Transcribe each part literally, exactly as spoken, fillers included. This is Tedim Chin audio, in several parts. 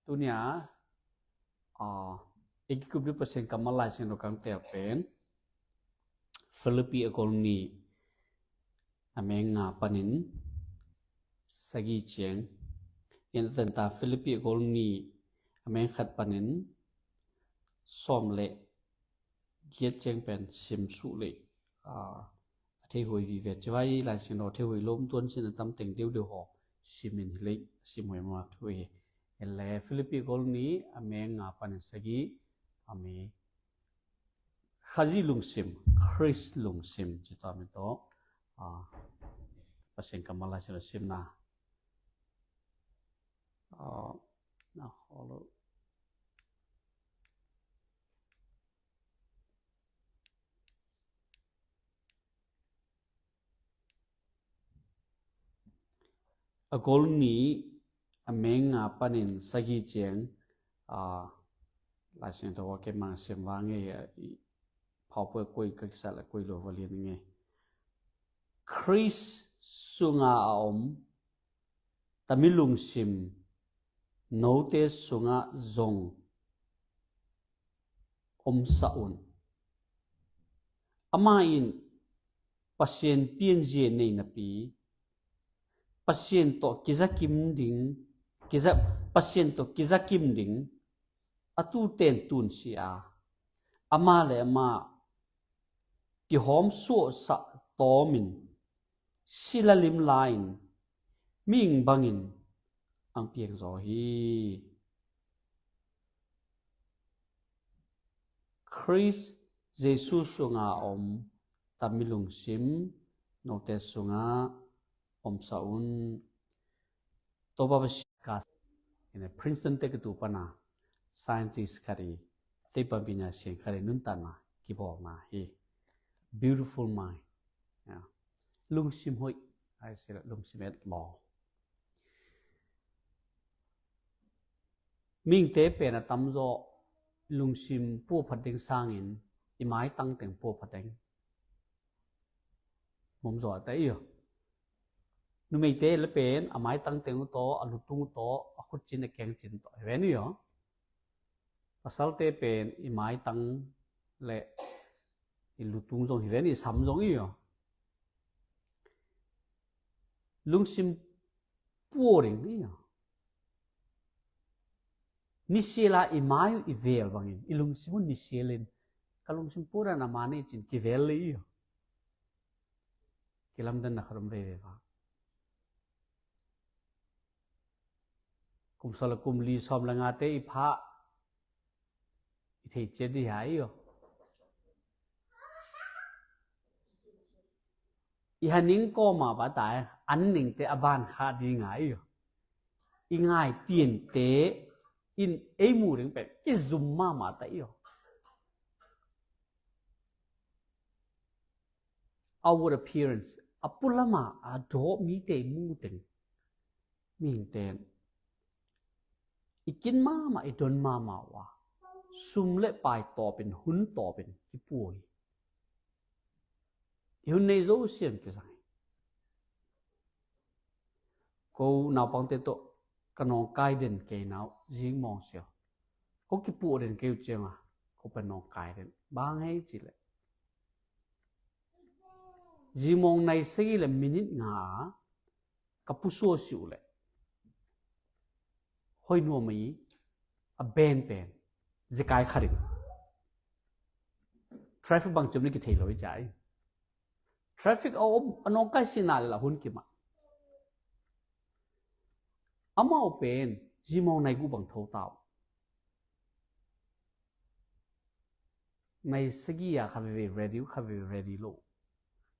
Tunia, ah, i kikup ding Pasian kammal Lai Siangtho kang tel pen Philippi a gol nih a meng nga panin sagih ciang. In a tenta Philippi a gol nih a meng khat panin sawm le giat ciang pen sim suh le, ah, a thei huai vive. Civai Lai Siangtho thei huai lom tuan sin a tam teng deuh deuh haw simin hi le sim huai ma thu hi. En le Philippi a gol nih a meng nga panin sagih a mi Khazih lungsim, Khrist lungsim ci tawh mi tawh, ah, Pasian kammal Lai Siangtho simna. Ah, na hollow. A gol nih a meng nga panin sagih ciang, ah, Lai Siangtho a kei mang sem va ngei, ah, i PowerPoint koi ka kisa la koi lo va lian ngei. Khrist sunga a om tami lungsim note sungah zong omsa un. Amah in Pasian pianzia nei napi, Pasian tawh kizakim ding, kiza, Pasian tawh kizakim ding a tuten tun si a, amah le amah kihawm suahsah tawmin sila lim la-in mihing bangin ang piang zaw hi. Khrist Jesu sunga om tami lungsim note sunga omsa un. Topa Pasian ka, ina Princeton te ka tu pana scientist khat i tei pampi na sian khat i nuntanna kibawlna hi. Beautiful mind. Ya. Lungsim hoih. Ai sila lungsim et law. Mingte pen a tamzaw lungsim puaphat ding sangin i maitang teng puaphat ding. Mom zaw a ta i uh. Numeite le pen a maitang teng uh tawh, a lutung uh tawh, a khutcin a kengcin tawh hi ven i uh. Pasalte pen i maitang le i lutung zong hi ven, i sam zong i uh. Lungsim pua ding i uh. Nisiala i mai uh i vel bangin i lungsim uh nisialin ka lungsim pua dan a mani cin kivel le i uh. Kilamdanna khat om veve va. Kum sawm le kum li sawm le ngate i phah i thei ciat dih hai uh. I haning kawma ba tai an ningte a ban kha dih ngai uh. I ngai piante in ei mu ding pek i zum mama ta i uh. Outward appearance, a pulama a dawh mite i mu teng mihingten i kin mama, i don mama uh a sum le pai tawpin, hun tawpin kipua hi. I hun nei zo siam kizang hi. Ko naupangte tawh ka nawngkai den kei nau zing mawng siau. Ko kipuah den kei uh cianga ko pa nawngkai den bang hei cileh zing mawng nai sagi le minit nga a ka pusuah siuh leh hoi nuam i a ben pen zikai khatin traffic bang ciam ni kithei lo i cia i traffic a om a nawngkai sina le la hun kimah. Amau pen zimawng nai guh bang tho tau. Nai sagi a kha veve ready uh, kha veve ready lo.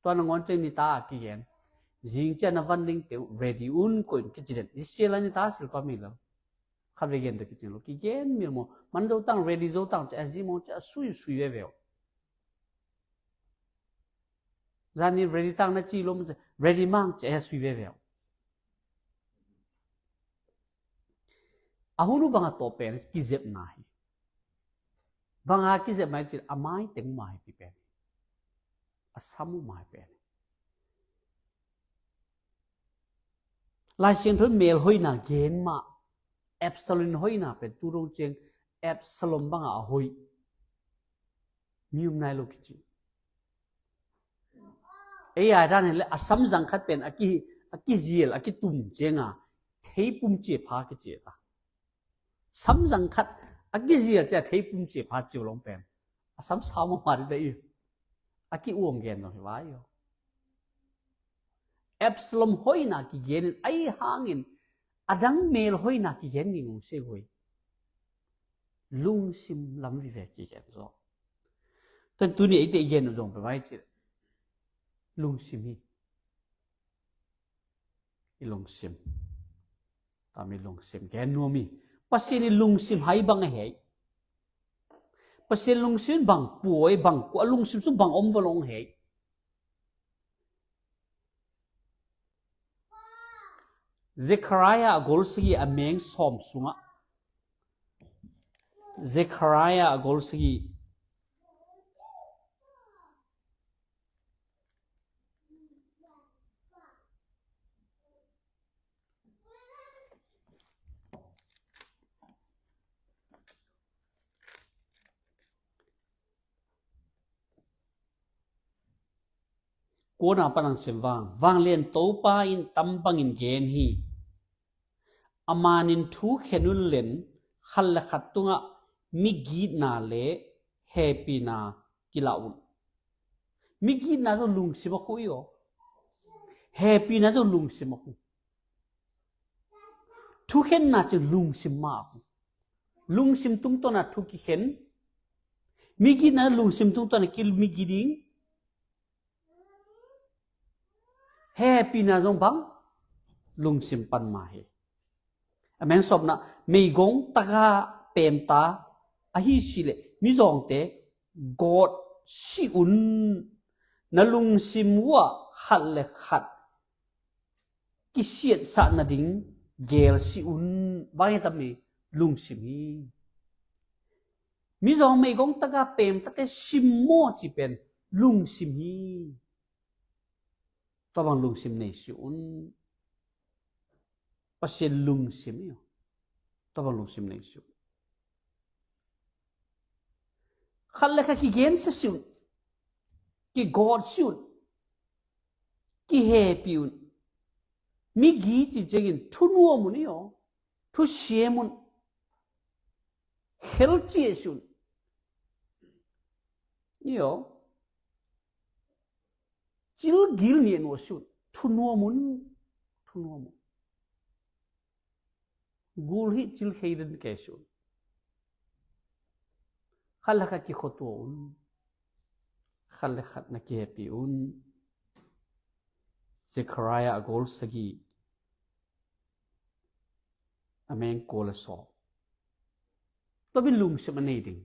Tua na ngawn ceng ni ta a kigen zing cia na van ding teu ready un koin kici den i sia la ni ta sil tua mi lo. Kha vegen tua kici lo kigen mi mo man zo tang ready zo tang cia zimawng cia sui sui veve uh. Zani ready tang na ci lo ready mang ci a sui veve uh. A hun uh banga tawh pen kizepna hi. Banga kizepna hi cin a mai teng ma hi pi pen a sam uh ma hi pen. Lai Siangtho melhoina gen mah Absalom hoihna pen tu dong ciang Absalom banga a hoih mi om nai lo kici. Ei a dan hi le a samzang khat pen a ki, a kizial a kitum cianga theipum cia pha kici ta. Samzang khat a kizial cia theipum cia pha ciu long pen a sam sau mama dih ta i. A ki uang gen dong hi vai aw. Absalom hoihna kigen in ahi hangin a dang mel hoihna kigen ngingong se hoi. Lungsim lam vive kigen zaw. Tan tuni eite i gen uh zong pe vai ci. Lungsim hi. I lungsim. Tami lungsim gen nuam hi. Pasian i lungsim hai bang a hei. Pasian lungsim bang puai bang kua lungsim sung bang om valong hei. Zechariah a gol sagi a meng sawm sungah. Zechariah a gol sagi. Kuana panang sem vang. Vanglian Topa in tambangin gen hi. A manin thu khen un len khat le khat tungah migitna le hepina kila un. Migitna zong lungsim a khu i aw. Hepina zong lungsim a khu. Thukhenna cu lungsim mah a khu. Lungsim tungtawna thu kikhen. Migitna lungsim tungtawna ki migit ding. Hepina zong bang lungsim pan mah hi. A meng sawmna meigong taka pemta ahi si le mizawngte gawt si un. Na lungsim uh ah khat le khat kisiatsah nading gel si un. Bang hi tam hi lungsim hi. Mizawng meigong taka pemtate simmaw ci pen lungsim hi. Tua bang lungsim nei si un. Pasian lungsim hi. Tua bang lungsim nei si un. Khat le khat kigensia si un. Kigawt si un. Kihepi un. Migi ci ciangin thunuam un i aw. Thusiam un. Khelciah si un. I aw. Cil gil nih a nuah si un. Thunuam un. Thunuam un. Gul hih cil khei den kei si un. Khat le khat kikhotua un. Khat le khat na kihepi un. Zechariah a gol sagi. A meng kua le sawm. Tua pen lungsim a nei ding.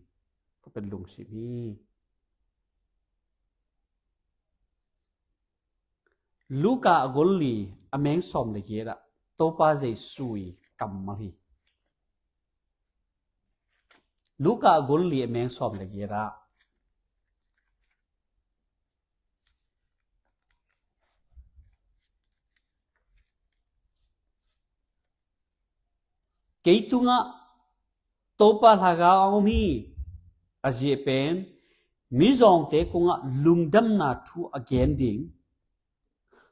Tua pen lungsim hi. Luka a gol li a meng sawm le giat ah Topa Jesu i kammal hi. Luka a gol li a meng sawm le giat ah kei tungah Topa Hlagau a om hi. A zia pen mizawngte kungah lungdamna thu a gen ding,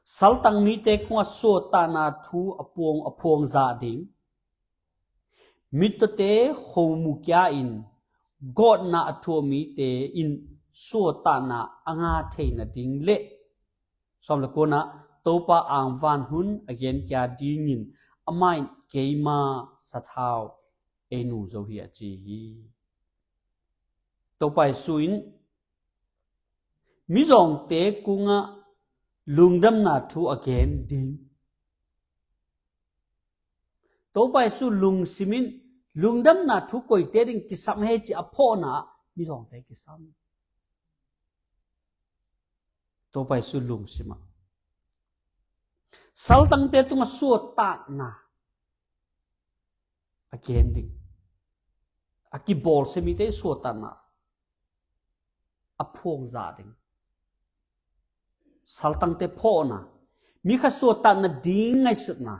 saltang mite kungah suahtahna thu a puang a phuang zah ding, mittawte khomu kia in gawtna a thuah mite in suahtahna a ngah theih nading le sawm le kuana Topa angvan hun a genkia dingin amah in keima sathau ei nung zo hi a ci hi. Topa Jesu in mizawngte kungah lungdamna thu a gen ding. Topa Jesu lungsim in lungdamna thu koite ding kisam he ci a phawhna mizawngte kisam. Topa Jesu lungsim ah saltangte tungah suahtahna a gen ding. A kibawlsia mite suahtahna a phuang zah ding. Saltangte phawhna, mi khat suahtahna ding ngaihsutna.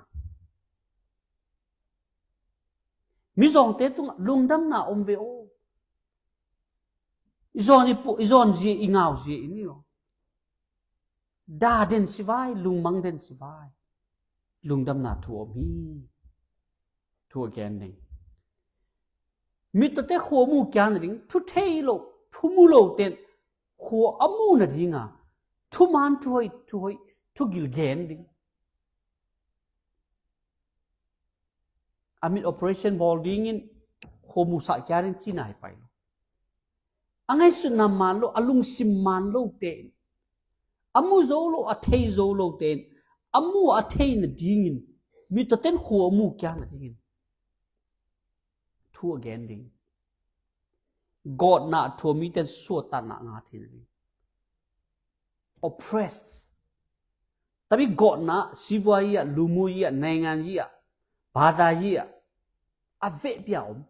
Mizawngte tungah lungdamna om ve aw. I zawn i pu-, i zawn zia, i ngau zia i ni aw. Da den si vai, lungmang den si vai. Lungdamna thu om hi. Thu a gen ding. Mittawte khua mu kia na ding, thu thei lo, thu mu lo ten, khua a mu na dinga, thuman thu hoih, thu hoih, thu gil gen ding. A mit operation bawl dingin khua mu sah kia ding cina hi pai lo. A ngaihsutna man lo, a lungsim man lo ten, a mu zo lo, a thei zo lo ten, a mu a thei na dingin, mittawten khua a mu kia na dingin thu a gen ding. Gawtna a thuak miten suahtakna ngah thei na ding. Oppressed. Tapi gawtna, sibuai ah, lumui ah, naingan ah, bada ah, a vehpi a om.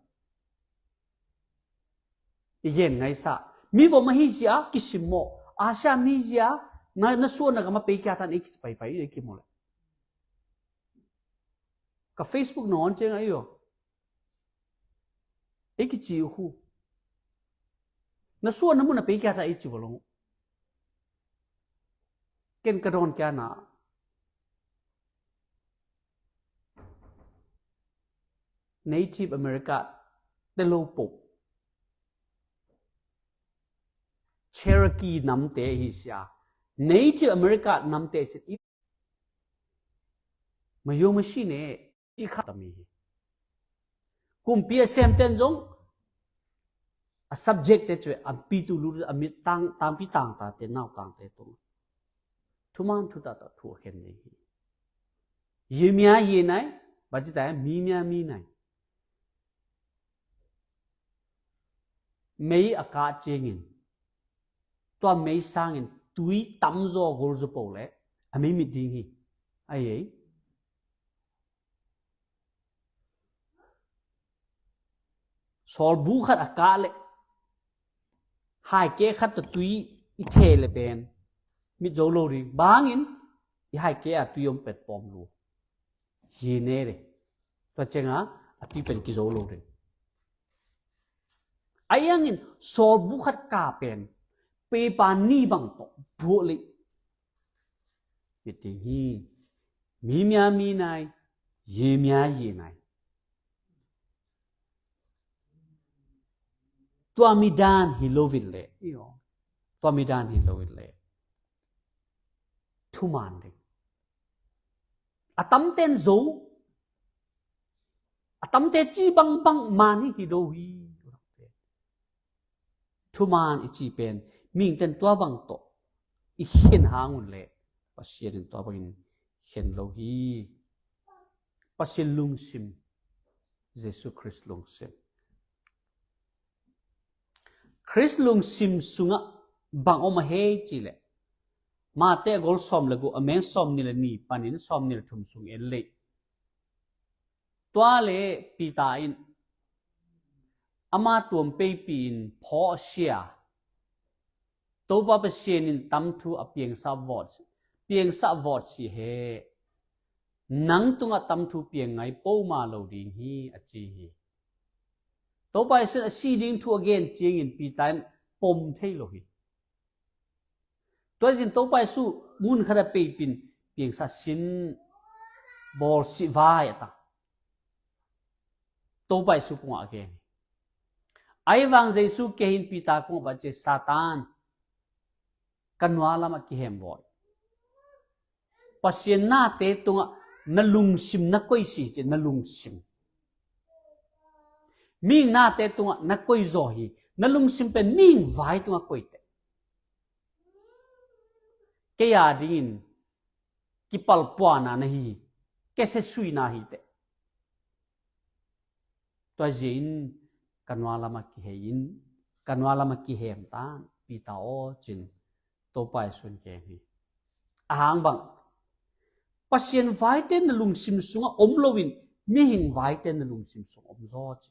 I gen ngaisa. Mi vom ahi zia, kisim maw. Asia mi zia, na, na suahna gam a pei kia tan i kipaipai, i kimawl le. Ka Facebook na on ciang a i aw. I kici uh khu. Na suahna mun a pei kia tan i ci va long. Ken ka dawn kia na. Native America te lo po. Cherokee namte hi sia. Native America namte si i mayo machine i khat a mi hi. Kumpi a semten zong a subject te cu a pitu lut a mi tang, tangpi tangta te, nau tangte tung. Thuman thu tata thu a khen nei hi. Yimia yi nai, bacita mimia mi nai. Mei a kah ciangin, tua mei sangin tui tamzaw gol zu po le a mei mit ding hi. Ai ei. Sawlbu khat a kah le haikeh khat tawh tui i the le pen mit zo lo ding. Bangin i haikeh a tui om pen pawm lu. Hi ne le. Tua cianga a tui pen kizo lo ding. A iangin sawlbu khat ka pen pepa ni bang tawh buah le. Mit ding hi. Mimia mi nai, yimia yi nai. Tua mi dan hi lo vin le. Tua mi dan hi lo vin le. Thuman ding. A tamten zo. A tamte ci bangbang man hi hi do hi. Thuman i ci pen mingten tua bang tawh i khen hang un le Pasian in tua bangin khen lo hi. Pasian lungsim, Jesu Khrist lungsim. Khrist lungsim sungah bang om a hei ci le Mate a gol sawm le gu a meng sawm ni le ni panin sawm ni le thum sung en le. Tua le Peter in ama tuam peipi in phaw a sia. Topa Pasian in tamthu a piangsa vawt, piangsa vawt si he. Nang tungah tamthu piang ngai poma lo ding hi a ci hi. Topa Jesu in a si ding thu a gen ciangin Peter in pom thei lo hi. Tua zin Topa Jesu mun khat a peipin piangsa sin bawl si vai a ta. Topa Jesu kungah a gen hi. Ai vang Jesu kehin Peter kungah va ce Satan ka nua lamah kihem vawi. Pasian nate tungah na lungsim na koi si ci na lungsim. Ming nate tungah na koi zaw hi. Na lungsim pen ming vai tungah koi te. Kei a dingin kipalpuana na hi. Kese suina hi te. Tua zia in ka nua lamah kihei in ka nua lamah kihem tan Peter aw cin Topa Jesu in keng hi. A hang bang Pasian vaite na lungsim sungah om loin mihing vaite na lungsim sung om zaw ci.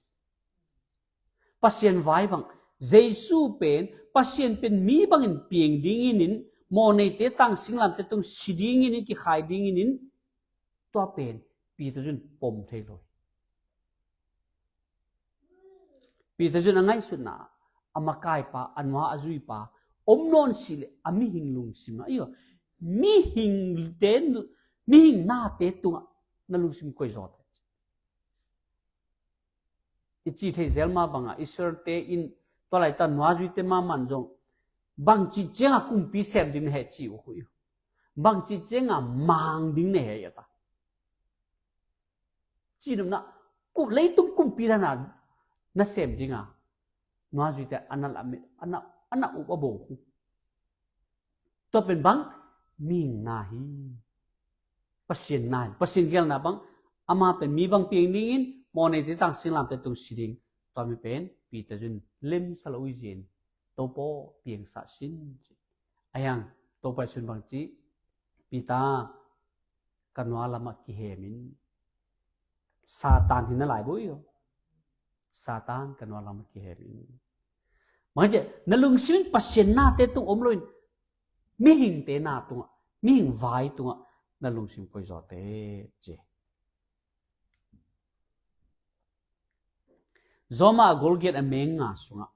Pasian vai bang Jesu pen Pasian pen mi bangin piang dingin in mawneite tang singlamte tung si dingin in kikhai dingin in tua pen Peter zun pom thei lo hi. Peter Jun a ngaihsutna, a makaipa, a nua a zuipa om nawn sih leh a mihing lungsim ah, iyo, mihingte, mihing nate tungah na lungsim koizaw te. I cih theih zel mah bangah Israel-te in tua laitak nua zuite mahmah zong bangci ciangah kumpi sem ding na heh ci uh khuh uh. Bangci ciangah mang ding na heh uh ta. Cihnopna, leitung kumpi dana na sem dinga nua zuite a na lam, a na, a na up a bawng khuh. Tua pen bang, mihing na hi. Pasian na hi. Pasian gelna bang, ama pen mi bang piang dingin, mawhneite tang singlamte tung si ding. Tua mi pen Peter Jun lemsa lo uh hi zin. Topa aw, piangsak sin. Ahi hang Topa Jesu'n bang ci, Peter, ka nua lamah kihem in. Satan hi na lai buai uh. Satan, ka nua lamah kihem in. Bang ci, na lungsim in Pasian nate tung om loin, mihingte na tungah, mihing vai tungah na lungsim koizaw te ci. Roma a gol giat a meng nga sungah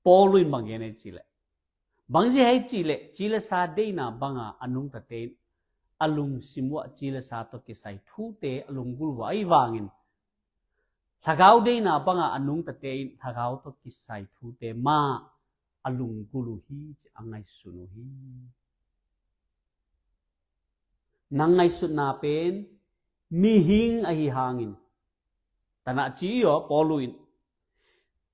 Paul in bang gen ei cih leh, bang ci hiam cih leh, ci le sa deihna banga a nungtate in a lungsim uah ci le sa tawh kisai thute a lunggulh uh ahih vangin, hlagau deihna banga a nungtate in hlagau tawh kisai thute mah a lunggulh uh hi, ci a ngaihsun uh hi. Nang ngaihsutna pen mihing ahi hangin, tanah ci uh aw, Paul in,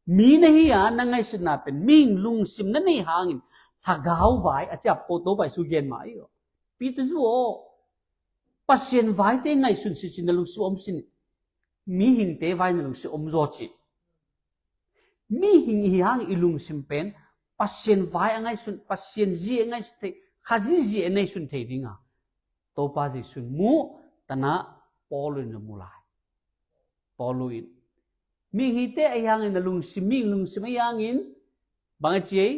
mi na hi a, na ngaihsutna pen mihing lungsim na nei hangin, hlagau vai a ci a, Paul, Topa Jesu gen mah hi uh aw. Peter Jun aw, Pasian vaite ngaihsun sih ci, na lungsim om sin. Mihingte vai na lungsim om zaw ci. Mihing i hi hang i lungsim pen Pasian vai a ngaihsun, Pasian zi a ngaihsun thei, Khazih zi a ngaihsun thei dinga Topa Jesu'n mu, tanah Paul in na mu lai. Paul in, mihing hite ahi hangin na lungsim, mihing lungsim ahi hangin, bang a ci ei?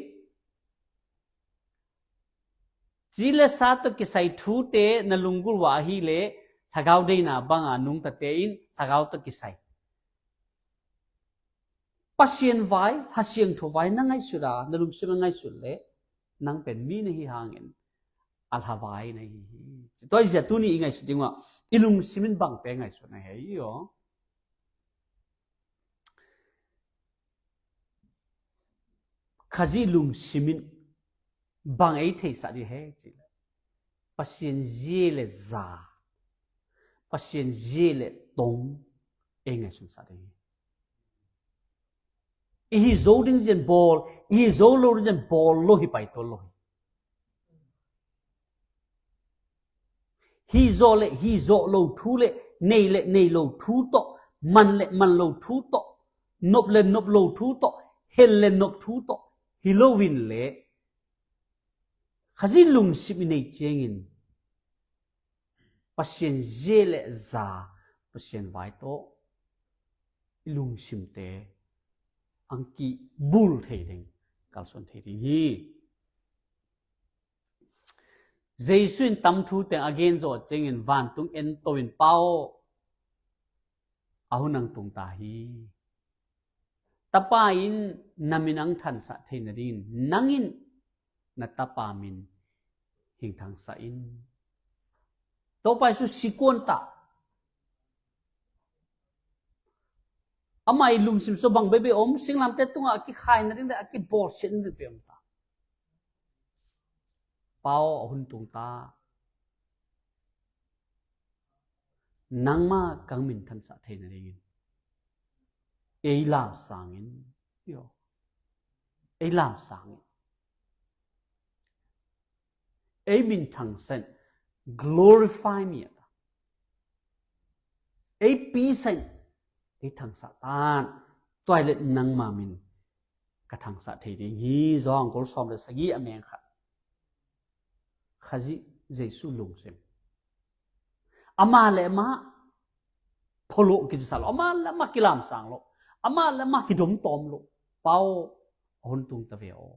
Ci le sa tawh kisai thute na lunggulh uh ahih leh, hlagau deihna banga nungtate in hlagau tawh kisai, Pasian vai, Kha Siangtho vai na ngaihsut a, na lungsim a ngaihsut leh, nang pen mi na hi hangin a hla vai na hi hi. Tua hi zia tuni i ngaihsut ding uh ah, i lungsim in bang pen ngaihsut na hi hi aw. Khazih lungsim in bang ei theihsak ding hi cih leh, Pasian zi le za, Pasian zi le tong ei ngaihsunsak ding hi. I hih zo ding zen bawl, i hih zo lo ding zen bawl lo hi, paitawi lo hi. Hih zawh le hih zawh lo thu le nei le nei lo thu tawh, man le man lo thu tawh, nop le nop lo thu tawh, hel le nop thu tawh hi loin le, Khazih lungsim i neih ciangin Pasian zi le za, Pasian vai tawh i lungsimte ang kibul thei ding, kalsuan thei ding hi. Jesu in tamthu teng a gen zawh ciangin vantung en to in, Pa aw, a hun ang tung ta hi. Tapa in na min ang thansah thei nadingin nang in na Tapa min hing thangsah in. Topa Jesu si kuan ta. Ama i lungsim sung bang bebe om, singlamte tungah a kikhai nading le a kibawlsiat nading bebe om ta. Pa aw, a hun tung ta. Nangmah kang min thansah thei nadingin ei lamsang in. Ei lamsang in. Ei min thangsah in, glorify me, a ta. Ei pi sah in, ei thangsah tan. Tua hi leh nangma min ka thangsah thei ding hi. Johan gol sawm le sagih a meng khat. Khazih Jesu lungsim. Amah le amah pholawh kici sa lo, amah le amah kilamsang lo, amah le amah kidomtawm lo. Pa aw, a hun tung ta ve aw.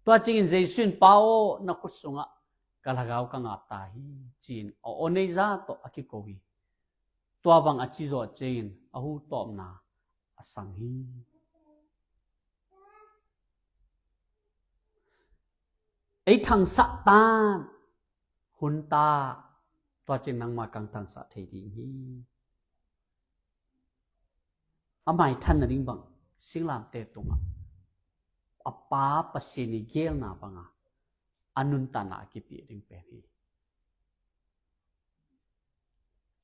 Tua ciangin Jesu in, Pa aw, na khut sungah ka lhagau ka ngap ta hi, ci-in a aw nei zah tawh a kiko hi. Tua bang a ci zawh ciangin a hu tawpna a sang hi. Ei thangsah tan, hun ta, tua ciang nangma kang thangsah thei ding hi. A maithan nading bang singlamte tungah a Pa Pasian i gelna banga a nuntakna a kipia ding pen hi.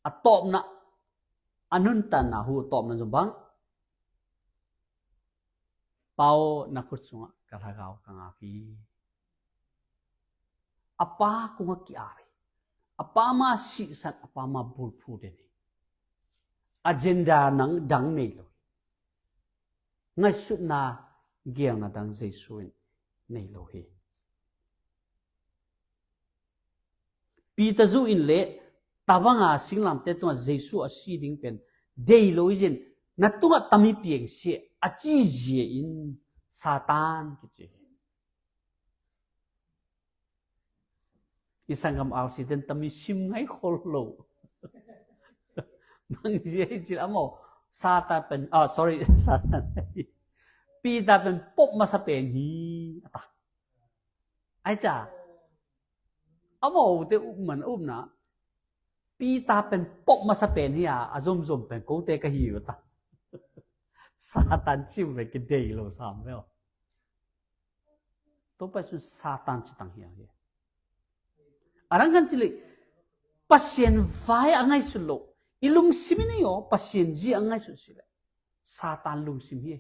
A tawpna, a nuntakna hu a tawpna zong bang, Pa aw, na khut sungah ka lhagao ka ngak hi. A Pa kungah ki-ap hi. A Pa ma sihsan, a Pa ma bulphu den hi. Agenda nang dang nei lo hi. Ngaihsutna, gelna dang Jesu in nei lo hi. Peter zu in le tabanga singlamte tungah Jesu a si ding pen dei lo hi zin, na tungah tami piang si a ci zia in Satan kici hi. I sanggam R C ten tami sim ngai khol lo. Bang zia hi cil amaw, Satan pen, ah, sorry, Satan. Peter pen pop masa pen hi, a ta. Ai ca. Amaw te upman upna. Peter pen pop masa pen hi a, a zomzom pen kote ka hi uh ta. Satan ciu ve ki dei lo sam ve aw. Topa Jesu Satan ci tang hi a hi. A rang kan ci le, Pasian vai a ngaihsut lo. I lungsim in i aw, Pasian zi a ngaihsut si le. Satan lungsim hi.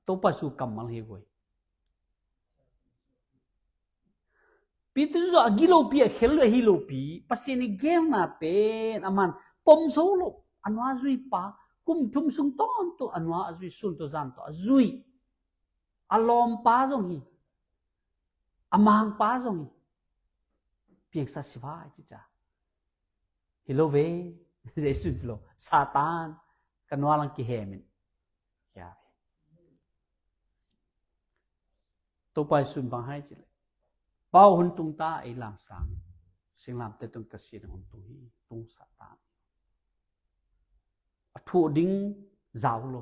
Topa Jesu kammal hi guai. Peter zu a gilopi a khel a hi lopi, Pasian i gelna pen a man pom zo lo, a nua zui pa, kum thum sung tawntung a nua a zui, sun tawh zan tawh a zui. A lawm pa zong hi, a mang pa zong hi. Piangsa si vai ci ca. Hi lo ve, Jesu ci lo, Satan, ka nua lang kihem in. Kia ve. Topa Jesu bang hai ci le. Pa aw, hun tung ta, ei lam sang. Singlamte tung ka si na hun tung hi, tung Satan. A thuh ding zau lo.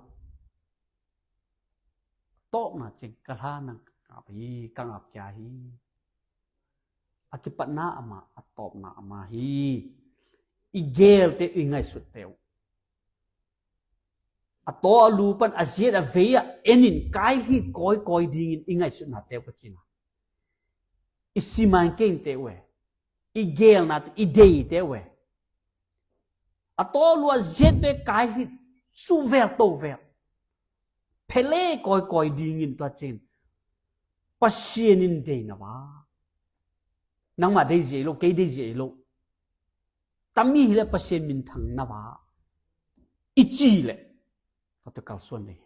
Tawpna ciang ka hla nang ka ngap hi, ka ngap kia hi. A kipatna ama, a tawpna ama hi. I gelte, i ngaihsutte uh. A taw a lu pan a ziat a vei a enin kai hlit kawikawi dingin i ngaihsutnate uh ka cina. I siman keinte uh e. I gelnate, i deite uh e. A taw a lu a ziat ve kai hlit suh vel to vel. Phele kawikawi dingin tua cin. Pasian in dei na va. Nangma dei zia i lo, kei dei zia i lo. Tami hi le Pasian minthang na va. I ci le. Ka tu kalsuan dei.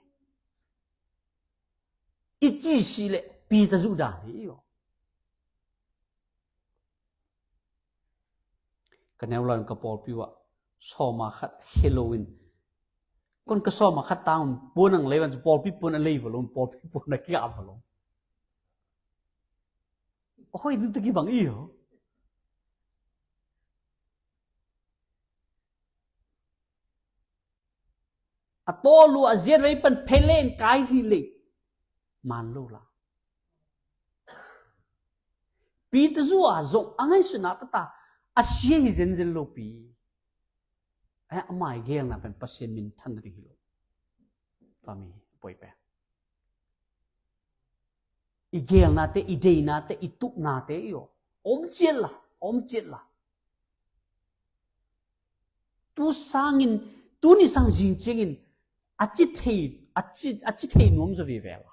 I ci si le Peter zu dan hi i aw. Ka neu lai ka pawlpi uh ah sawma khat he lo in. Kon ka sawma khat tang un puan ang lei van pawlpi puan a lei va lo, pawlpi puan a kia va lo. Hoi ding ta kibang i aw. A taw a lu a ziat vei pan phele in kai hlit le man lo la. Peter zu a zong a ngaihsutna tata a sia hi zenzen lo pi. Ai, a mai gelna pen Pasian minthan na ding hi lo. Tua mi poi pen. I gelnate, i deinate, i tupnate i aw. Om ciat la, om ciat la. Tu sangin, tuni sang zing ciangin, a ci thei, a ci, a ci thei nuam zaw vive la.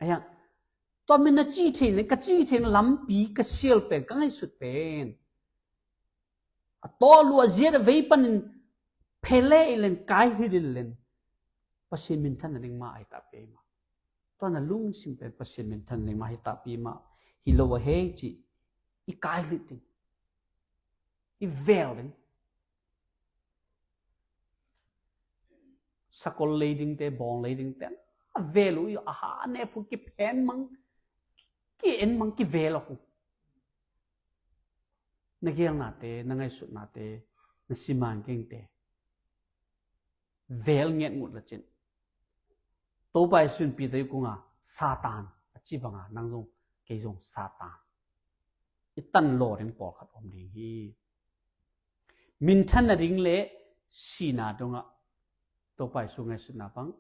Aia, tua min a ci thei ne, ka ci thei na lampi, ka sial pen, ka ngaihsut pen. A taw a lu a ziat a vei panin phele i len, kai hlit i len. Pasian minthan na ding ma ai ta pe ma. Tua na lungsim pen Pasian minthan na ding ma ai ta pe ma. Hi lo a hei ci. I kai hlit ding. I vel ding. Sakol lei dingte, bawng lei dingte. A vel uh i a ha ne phu ki phen mang. Ki en mang ki vel a khu. Na geelnate, na ngaihsutnate, na siman kengte vel nget ngut la cin. Topa Jesu in Peter kungah Satan a ci bangah nang zong kei zong Satan i tan law ding pawlkhat om ding hi. Minthan nading le sihna dongah Topa Jesu ngaihsutna bang,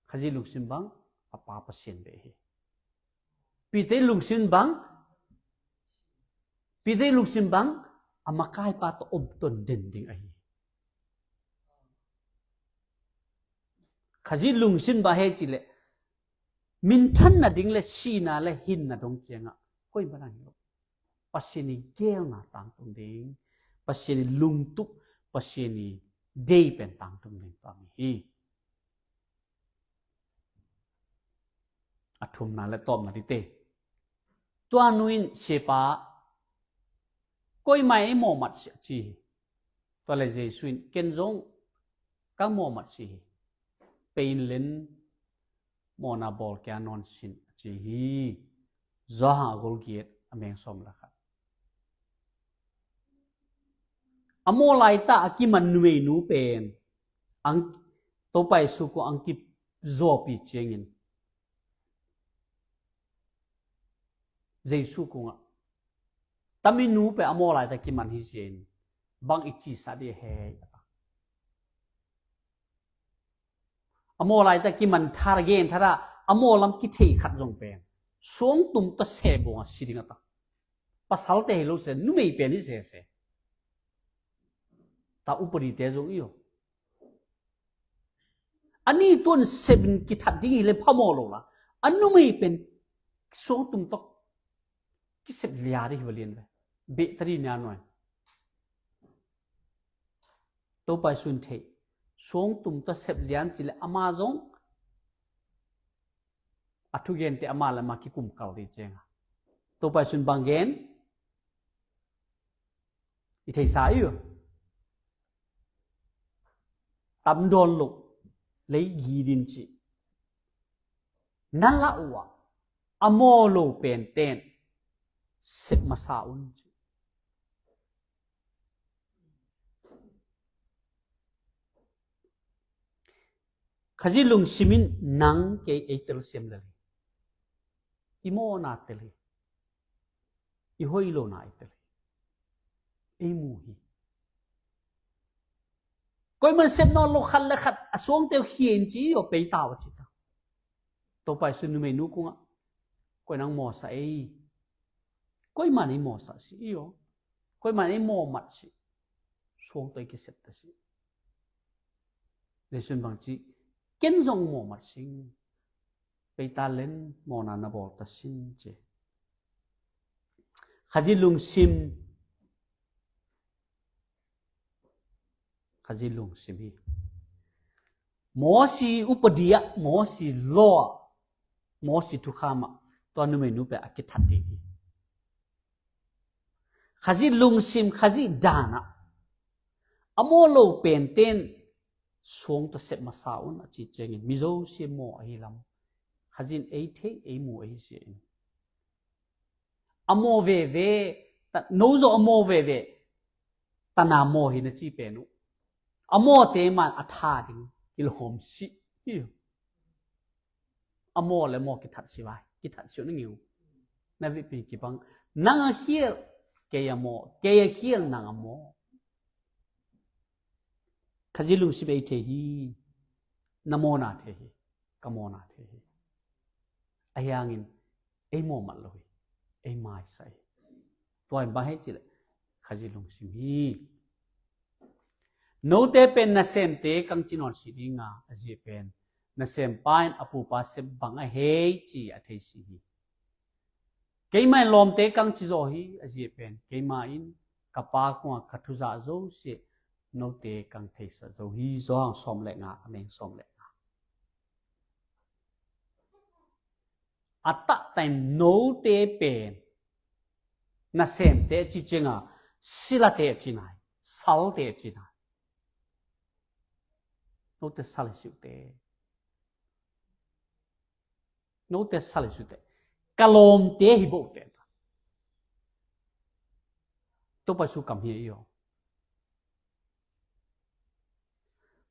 Khazih lungsim bang, a Pa Pasian beh hi. Peter lungsim bang, Peter lungsim bang, a makaipa tawh om ton den ding ahi. Khazih lungsim bang he cileh minthan nading le sihna le hinna dong ciangah koi banang hi lo. Pasian i geelna tangtung ding, Pasian i lungtup, Pasian i dei pen tangtung ding tua mi hi. A thumna le tawpna dite. Tua nu in siapa koi mai ei mawhmat si a ci hi. Tua le Jesu in ken zong kang mawhmat si hi. Pei in len mawhna bawl kia nawn sin a ci hi. Johan a gol giat a meng sawm le khat. A maw laita a kiman numeinu pen ang Topa Jesu kung ang kizawpi ciangin Jesu kungah taminu pen a maw laita kiman hi sin bang i cisa dih he a maw laita kiman thar gen thara a maw lam kithei khat zong pen suangtum ta se bong a si ding a ta. Pasalte hi lo se numei pen hi se se. Ta upadite zong i aw. A ni tuan sepin kithat ding hi le phamawh lo la a numei pen suangtum tawh kisep lia dih hi va lian ve. Beh ta dih nia nuai. Topa Jesu in thei suangtum tawh sep lian cileh ama zong a thugente ama le ama kikum kal dih cianga Topa Jesu in bang gen i theisa i uh. Tamdawn lo lei gidin ci na lah uh ah a maw lo penten sep masa un ci. Khazih lungsim in nang kei ei telsiam lel hi. I mawhna tel hi. I hoih lona i tel hi. Ei mu hi. Koiman sep nawn lo khat le khat a suangte uh khia in ci i aw pei tau a ci ta. Topa Jesu numeinu kungah koi nang mawhsa ei. Koiman ei mawhsa si i aw. Koiman ei mawhmat si. Suangtawi kisep ta si. Jesu in bang ci ken zong mawhmat sing. Pei ta len mawhna na bawl ta sin ci. Khazih lungsim. Khazih lungsim hi. Mosi upadi ah, Mosi law ah, Mosi thukham ah tua numeinu pen a kithat ding hi. Khazih lungsim, Khazih dan ah a maw lo penten suang tawh sep masa un a ci ciangin mizo sia maw ahi lam Khazih in ei thei ei mu ahi sia in. A maw veve, no zaw a maw veve, tana maw hi na ci pen uh. A mawte man a tha ding kilhawm sih hi. A maw le maw kithat si vai, kithat si uh na ngiu. Na vipin kibang, nang a khial, kei a maw, kei a khial, nang a maw. Khazih lungsim ei thei hi. Na mawna thei hi. Ka mawna thei hi. Ahi hangin ei mawhmat lo hi. Ei maisa hi. Tua in bang hei cileh Khazih lungsim hi. Note pen nasemte kang ci nawn si dinga a zia pen nasempa in a pupa sep bang a hei ci a thei si hi. Keima in lawmte kang ci zaw hi a zia pen keima in ka pa kunga ka thuzah zo sia note kang theisa zo hi. Zawhang sawm le nga a meng sawm le nga. A tahtain note pen nasemte a ci cianga silate a ci nai, salte a ci nai. Note sal hi siute. Note sal hi siute. Ka lawmte hi bohte. Topa Jesu kam hi a i aw.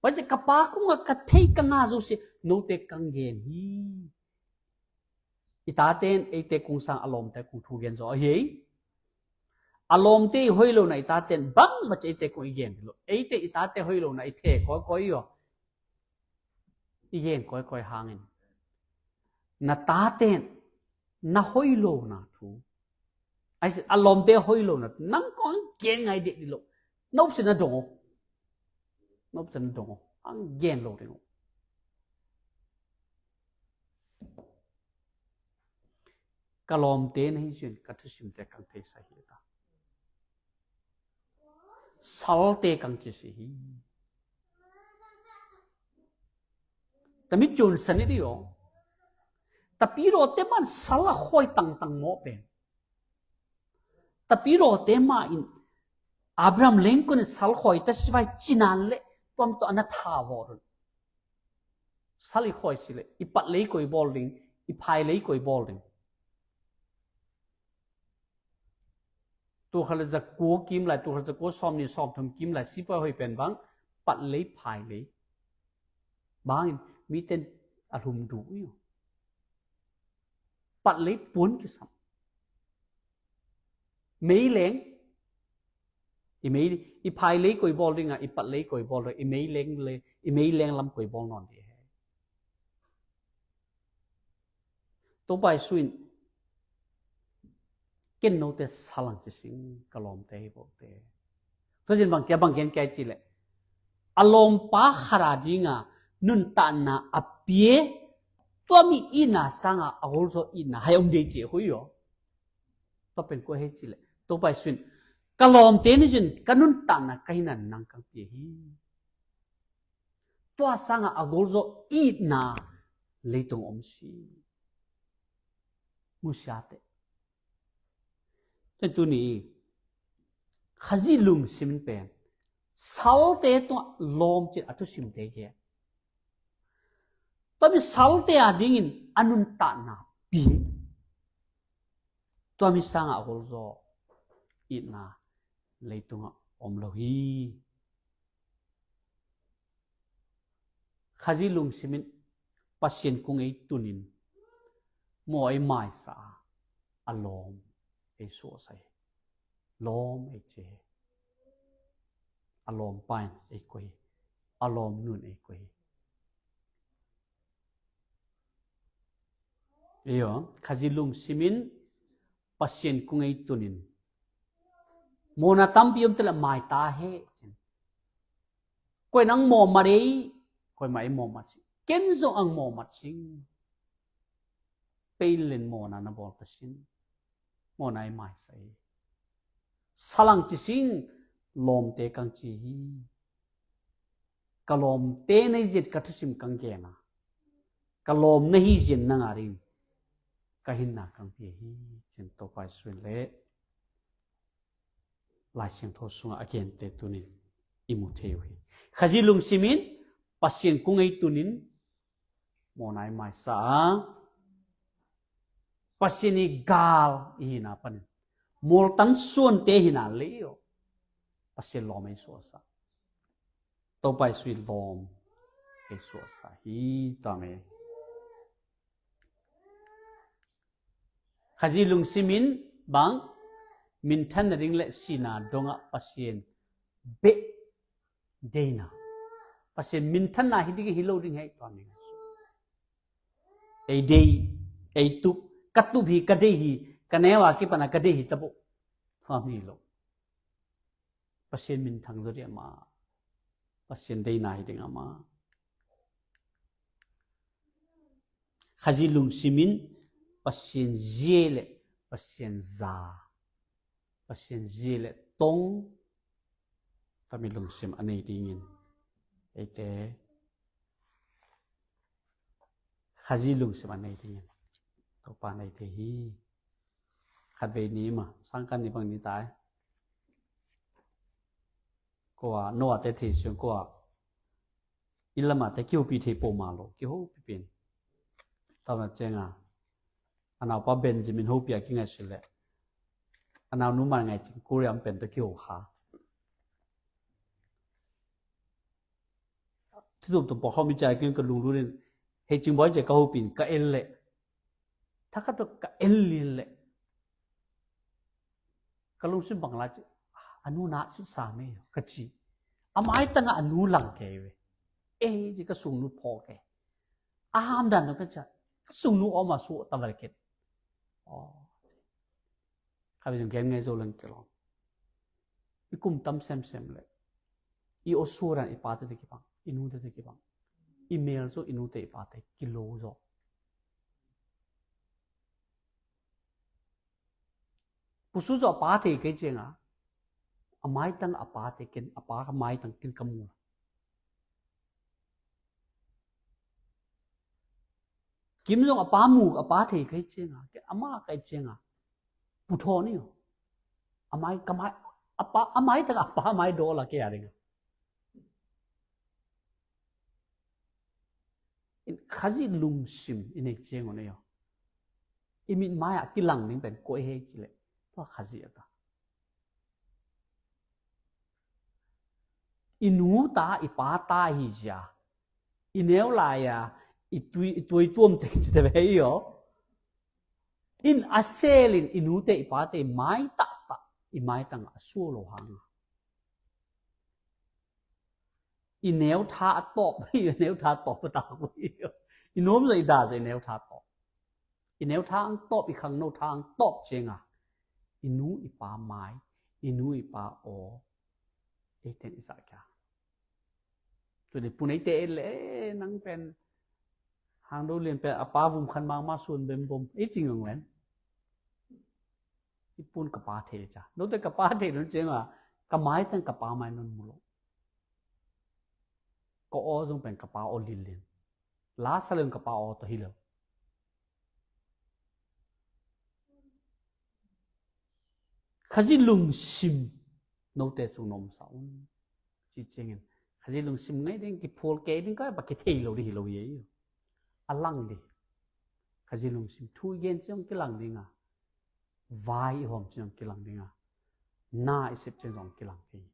Pai ci ka Pa kungah ka thei ka ngah zo si note kang gen hi. I taten eite kung sang a lawmte kung thu gen zo ahi ei. A lawmte i hoih lohna i taten bangmah ci eite kung i gen lo. Eite i tate hoih lohna i thei kawikawi i aw. I gen kawikawi hangin na taten na hoih lohna thu, a lawmte hoih lohna thu nang kong gen ngai dek di lo. Nopsina dong aw. Nopsina dong aw. Ang gen lo ding aw. Ka lawmte na hi zin ka thusimte kang thei sa hi ta. Salte kang ci si hi. Tami cun sanit i aw. Tapirawte man sal a khawi tangtang mawh pen. Tapirawte ma in Abraham lengkun in sal khawi ta sivai cinan le tuam tawh ana tha vawrun. Sal i khawi si le i pat lei koi bawl ding, i phai lei koi bawl ding. Tul khat le zakua kim lai, tul khat zakua sawm ni sawm thum kim lai sipai hoi pen bang pat lei phai lei bangin miten a hlum duh i aw. Pat lei puan kisam. Meileng i mei i phai lei koi bawl dinga i pat lei koi bawl ding i meileng le i meileng lam koi bawl nawn dih he. Topa Jesu in ken note salang ci sing ka lawmte hi bote. Tua zin bang kia bang kian kia ci le a lawmpa khara dinga nuntakna a pie tua mi itna sanga a golzaw itna hai om dei ci a hui aw. Tua pen kua hei ci le Topa Jesu in ka lawmte ni zin ka nuntakna ka hina nang kang pie hi. Tua sanga a golzaw itna leitung om si. Musiate. Tua tuni Khazih lungsim in pen salte tungah lawm cin a thusimte gen. Tua mi salte a dingin a nuntakna pi. Tua mi sanga a golzaw itna leitungah om lo hi. Khazih lungsim in Pasian kung ei tunin maw ei maisa a a lawm ei suahsa hi. Lawm ei ci hi. A lawm pa in ei koi hi. A lawm nun ei koi hi. Ei aw Khazih lungsim in Pasian kung ei tunin mawna tampi om tila maita he. Koi nang mawh mat ei, koi mah ei mawh mat sing. Ken zong ang mawh mat sing. Pei len mawhna na bawl ka sin. Mawhna ei maisa ei. Salang ci sing lawmte kang ci hi. Ka lawmte na hi zin ka thusim kang gena. Ka lawm na hi zin nanga ding ka hinna kang pia hi. Cin Topa Jesu in le Lai Siangtho sungah a gente tunin i mu thei uh hi. Khazih lungsimin Pasian kung ei tunin mawhna ei maisa a Pasian i gal i hina panin mualtan suante hina lei aw Pasian lawm ei suahsa. Topa Jesu i lawm ei suahsa hi. Tame Khazih lungsimin bang minthan na ding le sina dongah Pasian beh deina Pasian minthanna hi ding hi lo ding hei tua mi. Ei dei ei tup ka tup hi ka dei hi ka newa kipana ka dei hi tabuh tua mi lo. Pasian minthang zaw dih ama Pasian deina hi ding ama. Khazih lungsimin Pasian zia le Pasian za Pasian zia le tong tami lungsim a nei dingin eite Khazih lungsim a nei dingin Topa nei thei hi. Khatvei ni ma sangkan ni bang ni tai. Kua Noah te thei siang kua i lama te kihopi thei po ma lo kihopi pin. Tau na cenga a naupa Benjamin hopia kingai sile Ka naunu man ngai cing Korea pen ta kiho kha. Tutum tum pawh hawm i cai kin ka lunglut in, hei cing bawi cai ka hopin ka el leh, thakhat ka el lin leh, ka lungsim bang lai ci, a nu na sut sa mei ka ci. A maitanga a nu lang kei ve. Ei ci ka sungnu phaw kei. A hamdan ka ca, ka sungnu oma su ta val ket. Khavi zong gen ngai zo leng kilawm. I kum tam semsem leh i awsuran i pate te kibang, i nute te kibang. I mel zo i nute i pate kilo zo. Pusu zo a pa thei kei cianga, a maitang a pa te ken, a pa ka maitang ken ka mu. Kim zong a pa mu, a pa thei kei cianga, ke ama kei cianga. Pu thaw ni. A mai, ka mai, a pa, a maitang a pa mai daw la kei a ding. Khazih lungsim i nei ciang un ei aw. I mit mai a kilang ding pen koi hei ci leh. Tua Khazih a ta. I nu ta, i pa ta hi zia. I neu lai a, i tui, i tui tuam teng ci te ve i aw. In a selin i nute i pate mai taktak, i maitang a suak lo hang. I neu tha a tawp, i neu tha a tawp a tak uh. I nuam zong i da zong i neu tha a tawp. I neu tha ang tawp, i khangno tha ang tawp cianga. I nu i pa mai, i nu i pa aw. Ei ten i zah kia. Tuni pun ei te le nang pen. Hang do lian pen a pa vum khan mang ma sun bem bom. Ei cing ang len. I pun ka pa thei ca. Note ka pa thei nun cianga, ka maitang ka pa mai nun mu lo. Ka aw zong pen ka pa aw lilin. La sa leng ka pa aw ta hi lo. Khazih lungsim note sung nom sa un. Ci ciangin. Khazih lungsim ngai ding, kiphual kei ding ka, ba kithei lo ding hi lo ye. A lang ding. Khazih lungsim thu i gen ciang kilang dinga. Vai i hawm ciang kilang dinga. Na i sep ciang zong kilang ding.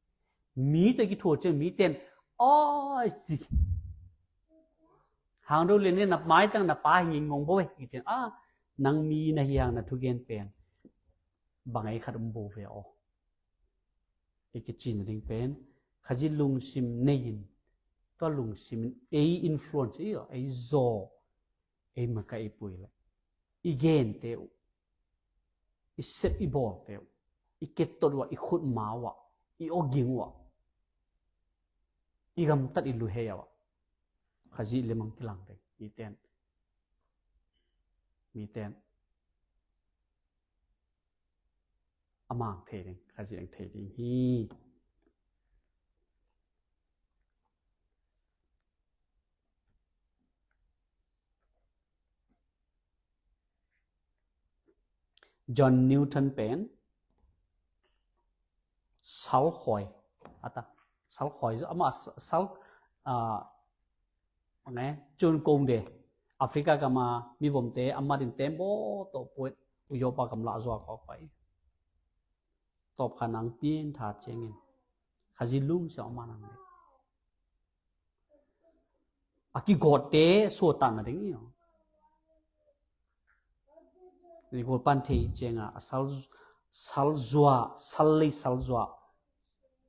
Mi te kithual ciang mi ten. Oi, si. Hang do lian ni na maitang na pa hi nging ngong bo e. Ki ciang, ah, nang mi na hi hang na thugen pen. Bang ei khat um bo ve aw. Ei kicin ding pen. Khazih lungsim nei in. Tua lungsim in ei influence ei aw. Ei zaw. Ei maka ei pui le. I gen te uh. I sep i bawl te uh. I kettot uh ah, i khut ma uh ah. I awging uh ah. I gamtat i luhei uh ah. Khazih lemang kilang ding. Mi ten. Mi ten. A mang thei ding. Khazih ang thei ding. Hi. John Newton pen sal khoi ata sal khoi ama sal a nge chun kong de Africa kama mi vom te ama din tem bo to puit u yopa kam la zua ko pai top khanang pin tha chengin khazi lung sia ama nang de a kigawtte suatanna ding i aw. Ni gol pan thei cianga a sal, sal zua, sal lei sal zua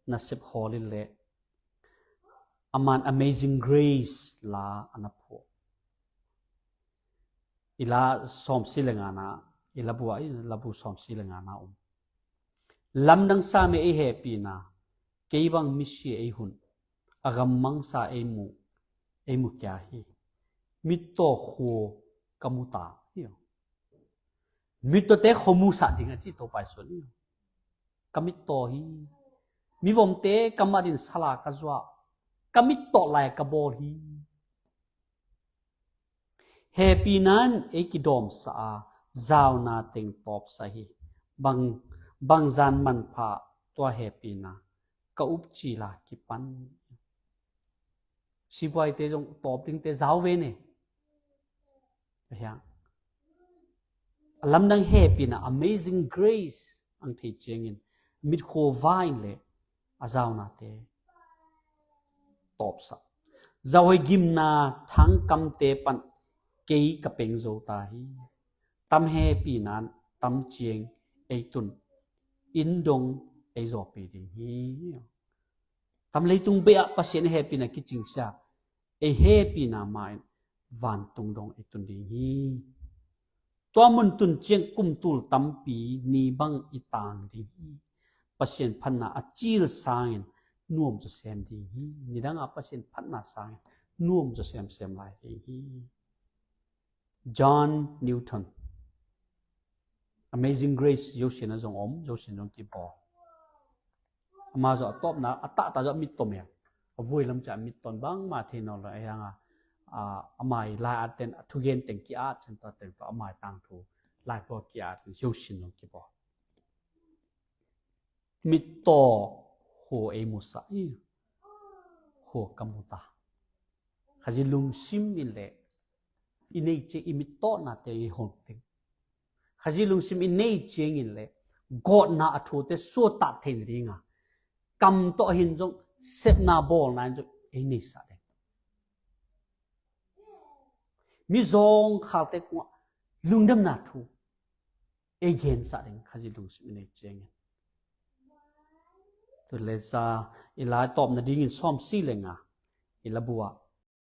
na sep hawlin le aman Amazing Grace la ana phuah. I la sawmsi le ngana, i la bua, i la bu sawmsi le ngana um. Lamdang sa me ei hepina, kei bang misi ei hun, a gam mangsa ei mu, ei mu kia hi. Mittaw khuo ka mu ta hi. Mittawte khuo mu sa ding a ci to pai suan hi. Ka mittaw hi. Mivomte ka matin sala ka zuah. Ka mittaw lai ka bawl hi. Hepina in ei kidawmsa a, zauna teng tawpsa hi. Bang, bang zan manpha tua hepina ka upcila kipan. Sibuaite zong tawp dingte zau ve ne. Ahiang. A lamdang hepina, Amazing Grace. ang thei ciangin, mitkhua va in le a zaunate tawpsak. Zauhoi gimna thangkamte pan kei ka peng zo ta hi. Tam hepina in tam ciang ei tun, inn dong ei zawpi ding hi. Tam leitung bei ah Pasian hepina kicingsia, ei hepina ma in vantung dong ei tun ding hi. Tua mun tun ciang kum tul tampi ni bang i tang ding hi. Pasian phatna a cil sangin nuam zaw sem ding hi. Nidang a Pasian phatna sangin nuam zaw semsem lai ding hi. John Newton, Amazing Grace zosian a zong om, zosian zong kibawl. Ama zong a tawpna a tahta zong a mit tom ia, a vui lam ciang a mit ton bangmah thei nawn lo a hiang a, a, ama i lai at ten, a thugen teng ki-at sen tua teng tua ama i tangthu lai pua ki-at ten zosian zong kibawl. Mittaw hua ei musak hi. Hua ka mu ta. Khazih lungsim in le i nei ciang i mittawhnate i hon teng, Khazih lungsim i nei ciangin le gawtna a thute suatat theih nadinga kam tawh hin zong sepna bawlna in zong ei neisah ding. Mi zawngkhalte kungah lungdamna thu ei gensah ding Khazih lungsim i nei ciangin. Tu le ca i lai tawp nadingin sawm si le nga i labu ah